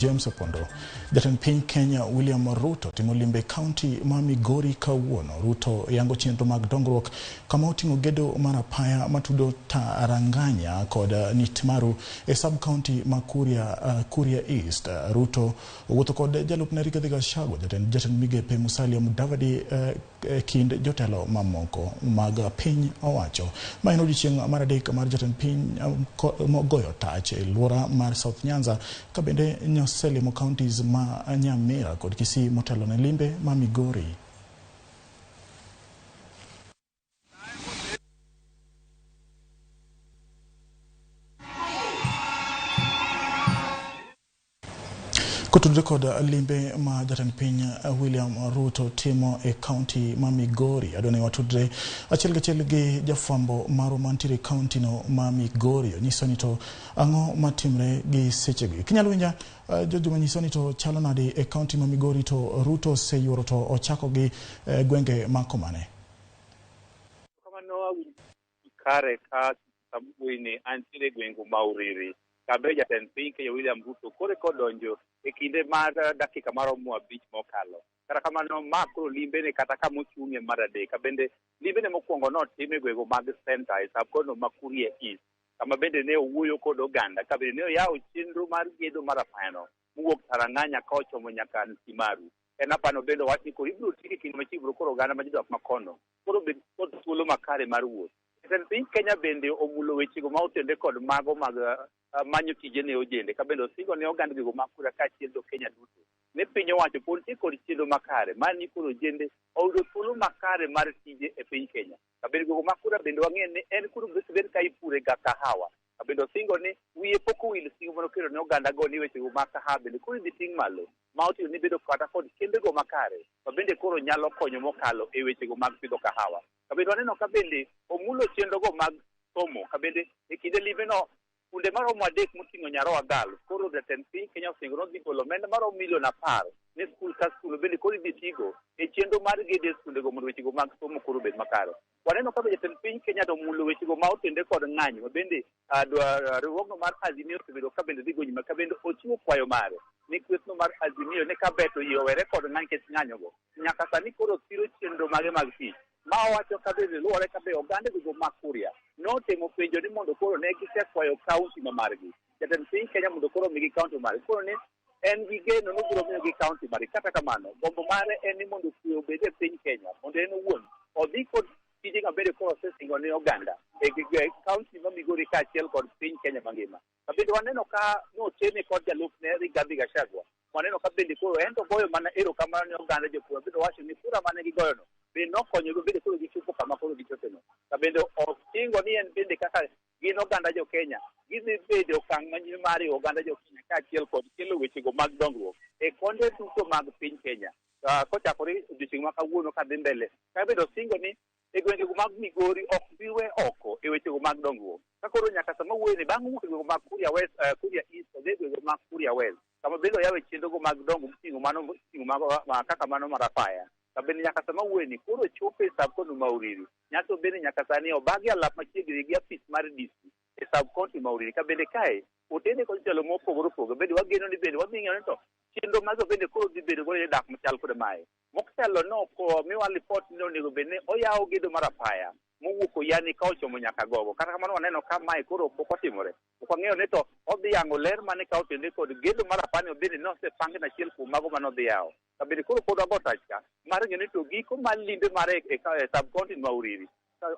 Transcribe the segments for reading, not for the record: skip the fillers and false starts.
James Opondo. Jatend piny Kenya William Ruto timo limbe e kaunti ma Migori kawuono. Ruto yango chenro mag dongruok kama oting'o gedo mar apaya matudo Taranganya kod Nitmaru e sub-county ma Kuria East. Ruto owuotho kod jalupne Rigathi Gachagua, jatend migepe Musalia Mudavadi e kind jotelo mamoko mag piny owacho. Ma en odiochieng' mar adek mar jatend piny mogoyo tach e luora mar South Nyanza ka bende noselimo counties ma Nyamira kod Kisii motelo ne limbe ma Migori. Kotudore kod limbe ma jatend piny William Ruto timo e kaunti ma Migori, adwa ni watudre achiel kachiel gi jafwambo marwa mantiere e kaunti no ma Migori. Onyiso ni to ang'o matimre gi sechegi. Kinyalo winja, George Manyiso ni to chalo nade e kaunti ma Migori to Ruto oseyuoro to ochako gi gwenge ma komane? Kamano awinjo kare ka samwuoyini antiere e gweng' ma Uriri. Kabe jatend piny Kenya William Ruto koro eka odonjo e kinde mar dakika maromo 5 mokalo. Kata kamano ma koro limbene kata kama ochung'ie mar adek. Bende limbene mokwongo notime e gwenge mag Center e sub-county ma Kuria East kama bende ne owuoyo kod oganda ka bende ne oyawo chenro mar gedo mar apayano mowuok Taranganya ka ochomo nyaka Ntimaru. En apano bende owach ni koro ibiro tieke kinde machiegni koro oganda ma jodak makono koro bed kod thuolo makare mar wuoth. Jatend piny Kenya bende omulo wechego ma otende kod mago mag manyo tije ne ojende ka bende osingo ne oganda gigo mag kura kaachiel jo Kenya duto ne piny owacho pod nitie kod chenro makare mar ni koro ojende oyudo thuolo makare mar tije e piny Kenya. Ka bende gigo mag kura bende wang'eyo ni en koro bed ka ipure ga kahawa. Ka bende osingo ni wiye pok owil singo mane okelo ne oganda go ni wechego mag kahawa bende koro idhi ting' malo ma oting'o ni bedo kata kod kembego makare ma bende koro nyalo konyo mokalo e wechego mag pidho kahawa. Ka bende waneno ka bende omulo chenrogo mag somo ka bende e kinde limbe no skunde maromo 3 moting'o Nyaroa Girls koro jatend piny Kenya osingo ni odhi golo omenda maromo milion 10 ne skul ka skul bende koro idhi tigo e chenro mar gedo e skundego mondo wechego mag somo koro obed makare. Waneno ka be jatend piny Kenya to omulo wechego ma otende kod ng'anyo ma bende riwruogno mar Azimio osebedo ka bende dhi go nyime ka bende ochiwo kwayo mare ni kwethno mar Azimio ne ka beto yie owere kod ng'anyo nikech ng'anyogo nyaka sani koro siro chenro mage mag tich. Ma owacho ka bende luwore ka be oganda gigo mag Kuria notemo penjo ni mondo koro ne gisekwayo kaunti ma margi. Jatend piny Kenya mondo koro omigi kaunti margi. Koro ni en gi geno ni obiro miyogi kaunti margi. Kata kamano, gombo mare en ni mondo kwe obed e piny Kenya, mondo en owuon odhi kod tije mabende koro osesingo ne oganda e kaunti ma Migori kaachiel kod piny Kenya mangima. Bende waneno ka notene kod jalupne Rigathi Gachagua. Waneno ka bende koro en to goyo mana erokamano ne oganda jopur. Bende owacho ni kura mane gigoyono bende nokonyogi bende koro gichopo kama koro gichopeno. Ka bende osingo ni en bende kaka gin oganda jo Kenya gidhi bedo okang' manyime mar riwo oganda jo Kenya kaachiel kod kelo wechego mag dongruok e konde duto mag piny Kenya. Kochakore odiochieng' ma kawuono kadhi mbele. Ka bende osingo ni e gwengego mag Migori ok bi we oko e wechego mag dongruok. Ka koro nyaka sama wuoyo ni bang' wuok e gwengego mag Kuria West, Kuria East odhi e gwengego mag Kuria West kama bende oyawe chenrogo mag dongruok moting'o mano moting'o mago kaka mano mar apaya. Ka bende nyaka sama wuoyo ni koro chopo e sub-county ma Uriri. Nyaso bende nyaka sani obagi alap machiegni gi apis mar DC e sub-county ma Uriri. Ka bende kae otene kod jotelo mopogore opogore bende wageno ni bende wadhi ng'eyo ni to chenro mago bende koro dhi bedo godo e dak machal kod mae. Mokelo no ko miwa lipot ni onego bed ni oyawo gedo mar apaya mowuok Oyani ka ochomo nyaka Gogo. Kata kamano waneno ka mae koro pok otimore. Ok wang'eyo ni to odhi yango ler mane ka otende kod gedo mar apaya ni bende nosepang na achiel kuom mago mane odhi yawo. Ka bende koro pod wago tach ka mar ng'eyo ni to giko mar limbe mare e sub-county ma Uriri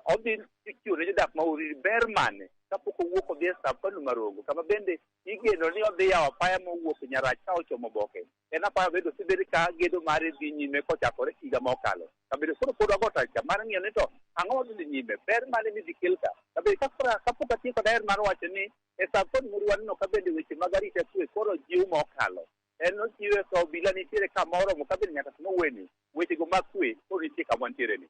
odhi chiwo ne jodak ma Uriri ber mane kapok owuok odhi e sub-county ma Rongo kama bende igeno ni odhi yawo apaya mowuok Nyarach ka ochomo Boke. En apaya bende osebed ka gedo mare dhi nyime kochakore higa mokalo. Ka bende koro pod wago tach ka mar ng'iyo ni to ang'o madhi dhi nyime, ber mane midhi kel ka. Ka bende kapok atieko daher mar wacho ni e sub-county ma Uriri waneno ka bende weche mag arita kwe koro jiw mokalo. En ochiwe ka obila nitiere kama oromo ka bende nyaka sama wuoyeni wechego mag kwe koro nitie kama wantiere ni.